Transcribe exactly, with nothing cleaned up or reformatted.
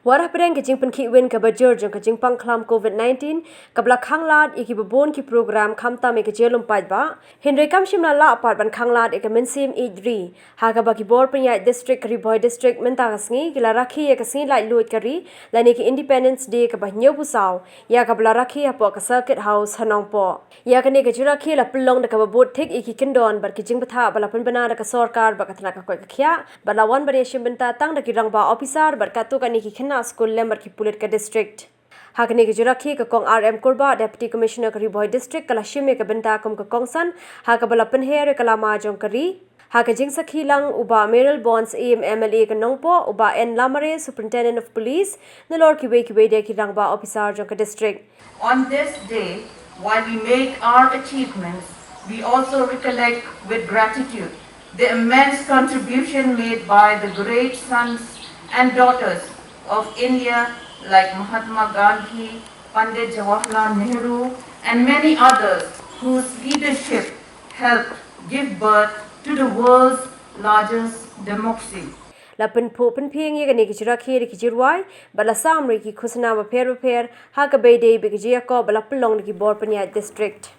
Wat hapdeng ka jingpynkhih win kaba jur jong ka jingpang khlam covid nineteen, kaba la khanglad ïa kiba bun ki program khamtam ïa ka jinglum paidbah, hynrei kam shym la lah pat ban khanglad ïa ka mynsiem ïeit ri, ha kaba ki bor pynïaid district ka Ri Bhoi District mynta ka sngi ki la rakhe ïa ka sngi laitluid ka ri lane ka Independence Day kaba hynñiewphew saw, ïa kaba la rakhe hapoh ka Circuit House ha Nongpoh. Ïa kane ka jingrakhe la pynlong da kaba bud thik ïa ki kyndon bad ki jingbthah ba la pynbna da ka sorkar bad ka tnat ka koit ka khiah, bad la wan ban ïashim bynta tang da ki rangbah ophisar bad katto katne ki khynnah skul lem bad ki pulit ka district. Ha kane ka jingrakhe, ka Kong R M Kurbah, Deputy Commissioner ka Ri Bhoi District, ka la shim ïa ka bynta kum ka kongsan, ha kaba la pynher ïa ka lama jong ka ri. Ha ka jingsakhi lang u Bah Mayralborn Syiem, M L A ka Nongpoh, u Bah N Lamare, Superintendent of Police, nalor kiwei kiwei de ki rangbah ophisar jong ka district. On this day, while we make our achievements, we also recollect with gratitude the immense contribution made by the great sons and daughters of India like Mahatma Gandhi, Pandit Jawaharlal Nehru, and many others whose leadership helped give birth to the world's largest democracy. La pynphuh pynphieng ïa kane ka jingrakhe da ki jingrwai bad la sam ruh ïa ki khusnam bapher bapher, ha kaba ïadei bad ka jingïakob ba la pynlong da ki bor pynïaid district.